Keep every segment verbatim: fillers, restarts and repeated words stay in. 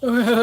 Hmm.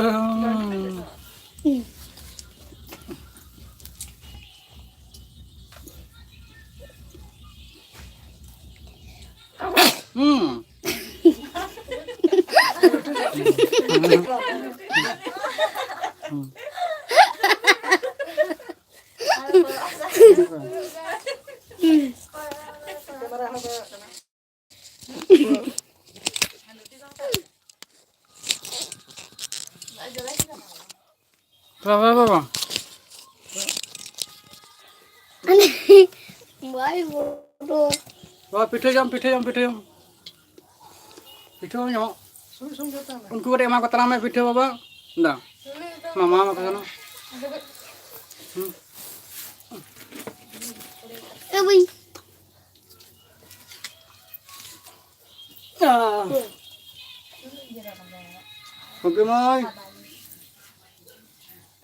ᱵᱟᱵᱟ, ᱵᱟᱵᱟ᱾ ᱵᱟᱭ ᱵᱚᱲᱚ᱾ ᱵᱟᱵᱟ, ᱯᱤᱴᱷᱟᱹ ᱡᱚᱢ, ᱯᱤᱴᱷᱟᱹ ᱡᱚᱢ, ᱯᱤᱴᱷᱟᱹ ᱡᱚᱢ᱾ ᱯᱤᱴᱷᱟᱹ ᱵᱟᱢ ᱧᱟᱢᱚᱜ? ᱩᱱᱠᱩ ᱠᱟᱹᱴᱤᱡ ᱮᱢᱟ ᱠᱚ ᱛᱟᱞᱟᱝ ᱢᱮ ᱯᱤᱴᱷᱟᱹ, ᱵᱟᱵᱟ᱾ ᱫᱟ᱾ ᱢᱟᱢᱟ ᱮᱢᱟ ᱠᱚ ᱠᱟᱱᱟ᱾ ᱦᱩᱸ᱾ ᱮ ᱵᱟᱹᱧ᱾ ᱟᱦ᱾ ᱜᱚᱢᱠᱮ ᱢᱟᱹᱭ᱾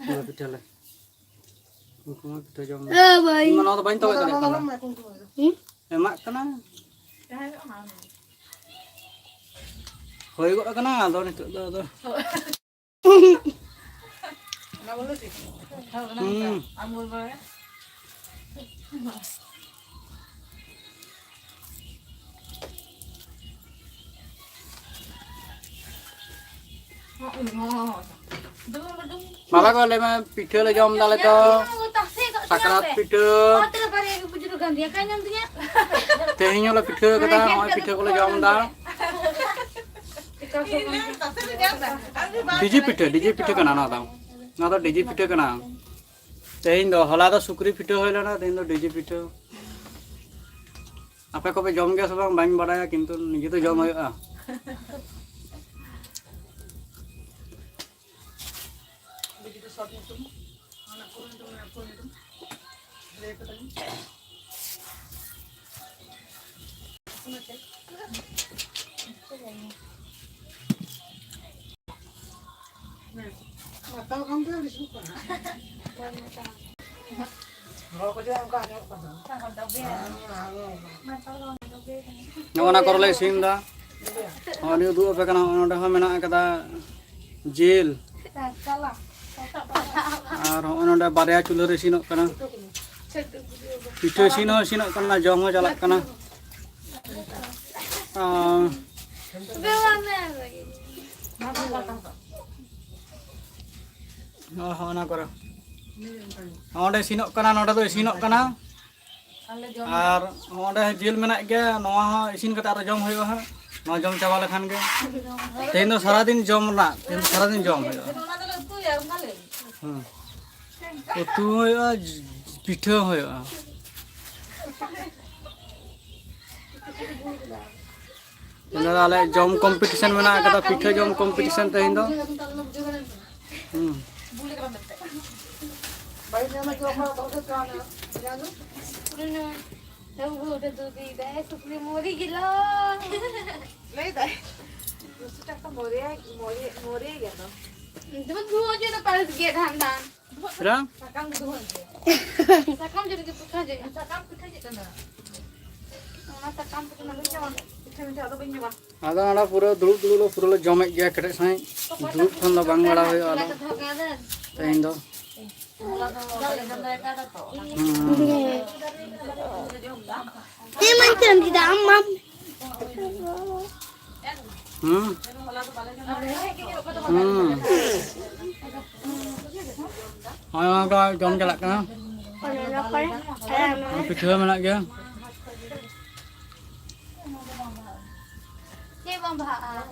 ᱚᱱᱟ ᱯᱤᱴᱷᱟᱹ ᱞᱮ᱾ ᱩᱱᱠᱩ ᱢᱟ ᱯᱤᱴᱷᱟᱹ ᱡᱚᱢ ᱢᱮ᱾ ᱮ ᱵᱷᱟᱹᱭ᱾ ᱤᱧ ᱢᱟ ᱱᱚᱣᱟ ᱫᱚ ᱵᱟᱹᱧ ᱛᱚᱜᱚᱡ ᱫᱟᱲᱮᱭᱟᱜ ᱠᱟᱱᱟ᱾ ᱦᱩᱸ? ᱮᱢᱟᱜ ᱠᱟᱱᱟ᱾ ᱦᱩᱭ ᱜᱚᱫ ᱟᱠᱟᱱᱟ, ᱟᱫᱚ ᱱᱤᱛᱚᱜ ᱫᱚ ᱟᱫᱚ᱾ ᱦᱩᱸ᱾ ᱢᱟᱞᱟ ᱠᱚ ᱞᱟᱹᱭ ᱢᱮ, ᱯᱤᱴᱷᱟᱹ ᱞᱮ ᱡᱚᱢ ᱫᱟᱞᱮ ᱛᱚ, ᱥᱟᱠᱨᱟᱛ ᱯᱤᱴᱷᱟᱹ᱾ ᱛᱮᱦᱮᱧ ᱦᱚᱸᱞᱮ ᱯᱤᱴᱷᱟᱹ ᱠᱟᱫᱟ, ᱱᱚᱜᱼᱚᱭ ᱯᱤᱴᱷᱟᱹ ᱠᱚᱞᱮ ᱡᱚᱢ ᱫᱟ᱾ ᱰᱤᱡᱤ ᱯᱤᱴᱷᱟᱹ, ᱰᱤᱡᱤ ᱯᱤᱴᱷᱟᱹ ᱠᱟᱱᱟ ᱱᱚᱣᱟ ᱫᱚ᱾ ᱱᱚᱣᱟ ᱫᱚ ᱰᱤᱡᱤ ᱯᱤᱴᱷᱟᱹ ᱠᱟᱱᱟ᱾ ᱛᱮᱦᱮᱧ ᱫᱚ, ᱦᱚᱞᱟ ᱫᱚ ᱥᱩᱠᱨᱤ ᱯᱤᱴᱷᱟᱹ ᱦᱩᱭ ᱞᱮᱱᱟ, ᱛᱮᱦᱮᱧ ᱫᱚ ᱰᱤᱡᱤ ᱯᱤᱴᱷᱟᱹ᱾ ᱟᱯᱮ ᱠᱚᱯᱮ ᱡᱚᱢ ᱜᱮᱭᱟ ᱥᱮ ᱵᱟᱝ, ᱵᱟᱹᱧ ᱵᱟᱲᱟᱭᱟ, ᱠᱤᱱᱛᱩ ᱱᱤᱡᱮ ᱫᱚ ᱡᱚᱢ ᱦᱩᱭᱩᱜᱼᱟ᱾ ᱱᱚᱜᱼᱚ ᱱᱟ ᱠᱚᱨᱮ ᱞᱮ ᱤᱥᱤᱱ ᱮᱫᱟ᱾ ᱱᱚᱜᱼᱚᱭ ᱞᱤᱧ ᱩᱫᱩᱜ ᱟᱯᱮ ᱠᱟᱱᱟ, ᱱᱚᱜᱼᱚᱭ ᱱᱚᱰᱮ ᱦᱚᱸ ᱢᱮᱱᱟᱜ ᱟᱠᱟᱫᱟ᱾ ᱡᱤᱞ᱾ ᱟᱨ ᱦᱚᱸᱜᱼᱚᱭ ᱱᱚᱰᱮ ᱵᱟᱨᱭᱟ ᱪᱩᱞᱦᱟᱹ ᱨᱮ ᱤᱥᱤᱱᱚᱜ ᱠᱟᱱᱟ᱾ ᱯᱤᱴᱷᱟᱹ ᱤᱥᱤᱱ ᱦᱚᱸ ᱤᱥᱤᱱᱚᱜ ᱠᱟᱱᱟ, ᱡᱚᱢ ᱦᱚᱸ ᱪᱟᱞᱟᱜ ᱠᱟᱱᱟ᱾ ᱟᱨ ᱚ, ᱦᱚᱸᱜᱼᱚ ᱱᱟ ᱠᱚᱨᱮ᱾ ᱚᱸᱰᱮ ᱤᱥᱤᱱᱚᱜ ᱠᱟᱱᱟ, ᱱᱚᱰᱮ ᱫᱚ ᱤᱥᱤᱱᱚᱜ ᱠᱟᱱᱟ᱾ ᱟᱨ ᱚᱸᱰᱮ ᱡᱤᱞ ᱢᱮᱱᱟᱜ ᱜᱮᱭᱟ, ᱱᱚᱣᱟ ᱦᱚᱸ ᱤᱥᱤᱱ ᱠᱟᱛᱮ ᱟᱨᱚ ᱡᱚᱢ ᱦᱩᱭᱩᱜᱼᱟ ᱦᱟᱸᱜ᱾ ᱱᱚᱣᱟ ᱡᱚᱢ ᱪᱟᱵᱟ ᱞᱮᱠᱷᱟᱱ ᱜᱮ᱾ ᱛᱮᱦᱮᱧ ᱫᱚ ᱥᱟᱨᱟᱫᱤᱱ ᱡᱚᱢ ᱨᱮᱱᱟᱜ, ᱛᱮᱦᱮᱧ ᱫᱚ ᱥᱟᱨᱟᱫᱤᱱ ᱡᱚᱢ ᱦᱩᱭᱩᱜᱼᱟ᱾ ᱦᱩᱸ᱾ ᱩᱛᱩ ᱦᱩᱭᱩᱜᱼᱟ, ᱯᱤᱴᱷᱟᱹ ᱦᱩᱭᱩᱜᱼᱟ᱾ ᱛᱮᱦᱮᱧ ᱫᱚ ᱟᱞᱮ ᱡᱚᱢ competition ᱢᱮᱱᱟᱜ ᱟᱠᱟᱫᱟ, ᱯᱤᱴᱷᱟᱹ ᱡᱚᱢ competition ᱛᱮᱦᱮᱧ ᱫᱚ᱾ ᱦᱩᱸ᱾ ᱞᱟᱹᱭ ᱫᱟᱭ, ᱞᱟᱹᱭ ᱫᱟᱭ, ᱞᱟᱹᱭ ᱫᱟᱭ᱾ ᱢᱚᱨᱮ, ᱢᱚᱨᱮ, ᱢᱚᱨᱮ ᱜᱮ ᱫᱚ᱾ ᱡᱮᱢᱚᱱ ᱫᱷᱩᱣᱟᱹ ᱚᱪᱚᱭ ᱫᱚ ᱯᱟᱹᱨᱤᱥ ᱜᱮᱫ ᱦᱟᱱ ᱫᱷᱟᱱ᱾ ᱪᱮᱫᱟᱜ? ᱥᱟᱠᱟᱢ ᱫᱚ ᱫᱷᱩᱣᱟᱹ ᱚᱪᱚᱭ᱾ ᱥᱟᱠᱟᱢ ᱡᱩᱫᱤ ᱜᱮ ᱯᱤᱴᱷᱟᱹ ᱡᱮ, ᱥᱟᱠᱟᱢ ᱯᱤᱴᱷᱟᱹ ᱪᱮᱫ ᱠᱟᱱᱟ? ᱚᱱᱟ ᱥᱟᱠᱟᱢ ᱯᱤᱴᱷᱟᱹ ᱢᱟ ᱵᱟᱹᱧ ᱡᱚᱢᱟ᱾ ᱯᱤᱴᱷᱟᱹ ᱢᱤᱴᱷᱟᱹ ᱟᱫᱚ ᱵᱟᱹᱧ ᱡᱚᱢᱟ᱾ ᱟᱫᱚ ᱱᱚᱰᱮ ᱯᱩᱨᱟᱹ ᱫᱩᱲᱩᱵ ᱫᱩᱲᱩᱵ ᱞᱮ ᱯᱩᱨᱟᱹ ᱞᱮ ᱡᱚᱢᱮᱫ ᱜᱮᱭᱟ, ᱠᱮᱴᱮᱡ ᱥᱟᱺᱦᱤᱡ᱾ ᱫᱩᱲᱩᱵ ᱠᱷᱚᱱ ᱫᱚ ᱵᱟᱝ ᱵᱟᱲᱟ ᱦᱩᱭᱩᱜᱼᱟ ᱟᱫᱚ᱾ ᱛᱮᱦᱮᱧ ᱫᱚ᱾ ᱦᱚᱞᱟ ᱫᱚ ᱵᱟᱞᱮ ᱡᱚᱢ ᱫᱟᱲᱮ ᱠᱟᱣᱫᱟ ᱛᱚ᱾ ᱦᱩᱸ᱾ ᱦᱮᱸ, ᱢᱟ ᱪᱚᱱᱫᱤ ᱫᱟ, ᱟᱢ ᱢᱟᱢ᱾ ᱦᱩᱸ᱾ ᱦᱩᱸ᱾ ᱦᱚᱸᱜᱼᱚᱭ ᱱᱚᱣᱟ ᱠᱚ ᱡᱚᱢ ᱪᱟᱞᱟᱜ ᱠᱟᱱᱟ᱾ ᱯᱤᱴᱷᱟᱹ ᱢᱮᱱᱟᱜ ᱜᱮᱭᱟ᱾ ᱪᱮᱫ ᱵᱟᱝ ᱵᱟᱦᱟᱜᱼᱟ?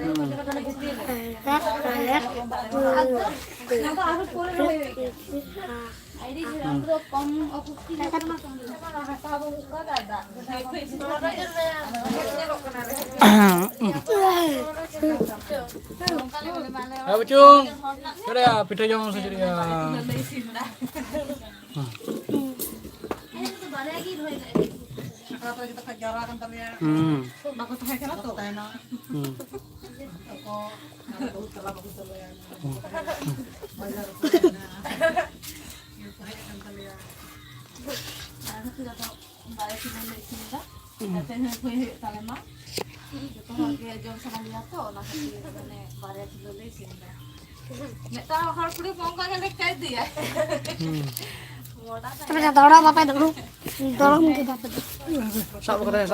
ᱦᱩᱸ᱾ ᱚᱱᱟ ᱫᱚ ᱟᱨᱦᱚᱸ ᱯᱚᱨᱮ ᱨᱚᱦᱚᱭ ᱦᱩᱭᱩᱜᱼᱟ᱾ ᱟᱹᱰᱤ ᱡᱷᱟᱹᱞ ᱫᱚ ᱠᱚᱢ ᱚᱠᱛᱚ ᱛᱮ ᱦᱟᱥᱟ ᱵᱚᱱ ᱩᱵ ᱠᱟᱫᱟ, ᱫᱟᱜ ᱫᱚ ᱦᱟᱸᱜ ᱵᱚᱱ ᱧᱮᱞᱚᱜ ᱠᱟᱱᱟ ᱨᱮ᱾ ᱱᱚᱝᱠᱟ ᱞᱮ ᱵᱚᱞᱮ ᱢᱟᱞᱮ ᱦᱮᱸ, ᱵᱩᱪᱩᱝ᱾ ᱪᱮᱫ ᱨᱮᱭᱟᱜ ᱯᱤᱴᱷᱟᱹ ᱡᱚᱢ ᱥᱮ ᱪᱮᱫ ᱨᱮᱭᱟᱜ? ᱞᱮ ᱤᱥᱤᱱ ᱮᱫᱟ᱾ ᱦᱮᱸ᱾ ᱟᱞᱮ ᱫᱚ ᱵᱟᱨᱭᱟ ᱜᱮ ᱨᱚᱦᱚᱭ ᱠᱟᱜᱼᱟ᱾ ᱥᱟᱠᱨᱟᱛ ᱨᱮ ᱡᱚᱛᱚ ᱠᱷᱚᱡ ᱡᱟᱣᱨᱟ ᱠᱟᱱ ᱛᱟᱞᱮᱭᱟ᱾ ᱦᱩᱸ᱾ ᱵᱟᱠᱚ ᱛᱟᱦᱮᱸ ᱠᱟᱱᱟ ᱛᱚ᱾ ᱛᱟᱦᱮᱱᱟ᱾ ᱦᱩᱸ᱾ ᱟᱠᱚ ᱟᱨ ᱵᱟᱹᱦᱩ ᱛᱟᱞᱟ ᱵᱟᱹᱦᱩ ᱛᱟᱞᱮ᱾ ᱦᱩᱸ᱾ ᱵᱟᱡᱟᱨ ᱨᱮᱠᱚ ᱛᱟᱦᱮᱱᱟ᱾ ᱤᱭᱟᱹ ᱠᱚ ᱦᱮᱡ ᱟᱠᱟᱱ ᱛᱟᱞᱮᱭᱟ᱾ ᱟᱨ ᱱᱩᱠᱩ ᱫᱚ ᱟᱫᱚ ᱵᱟᱨᱭᱟ ᱥᱤᱢ ᱞᱮ ᱤᱥᱤᱱ ᱮᱫᱟ᱾ ᱦᱩᱸ᱾ ᱟᱨ ᱛᱮᱦᱮᱧ ᱦᱚᱸ ᱦᱩᱭ ᱦᱩᱭᱩᱜ ᱛᱟᱞᱮ ᱢᱟ᱾ ᱡᱚᱛᱚ ᱦᱚᱲ ᱜᱮ ᱡᱚᱢ ᱥᱟᱱᱟ ᱞᱮᱭᱟ ᱛᱚ, ᱚᱱᱟ ᱠᱷᱟᱹᱛᱤᱨ ᱢᱟᱱᱮ ᱵᱟᱨᱭᱟ ᱠᱤᱞᱳ ᱞᱮ ᱤᱥᱤᱱ ᱮᱫᱟ᱾ ᱢᱤᱫᱴᱟᱝ ᱦᱚᱲ ᱠᱩᱲᱤ ᱦᱚᱯᱚᱱ ᱚᱱᱠᱟ ᱜᱮ ᱞᱮ ᱠᱟᱭ ᱫᱮᱭᱟ᱾ ᱦᱩᱸ᱾ ᱢᱚᱰᱟ ᱛᱟᱦᱮᱸ ᱛᱟᱦᱞᱮ ᱡᱟᱦᱟᱸ ᱫᱚᱦᱲᱟ ᱵᱟᱯᱮ ᱫᱩᱲᱩᱵ, ᱫᱚᱦᱲᱟ ᱜᱮ ᱵᱟᱯᱮ ᱫᱩᱲᱩᱵ᱾ ᱥᱟᱵ ᱠᱟᱫᱟᱭ, ᱥᱟᱵ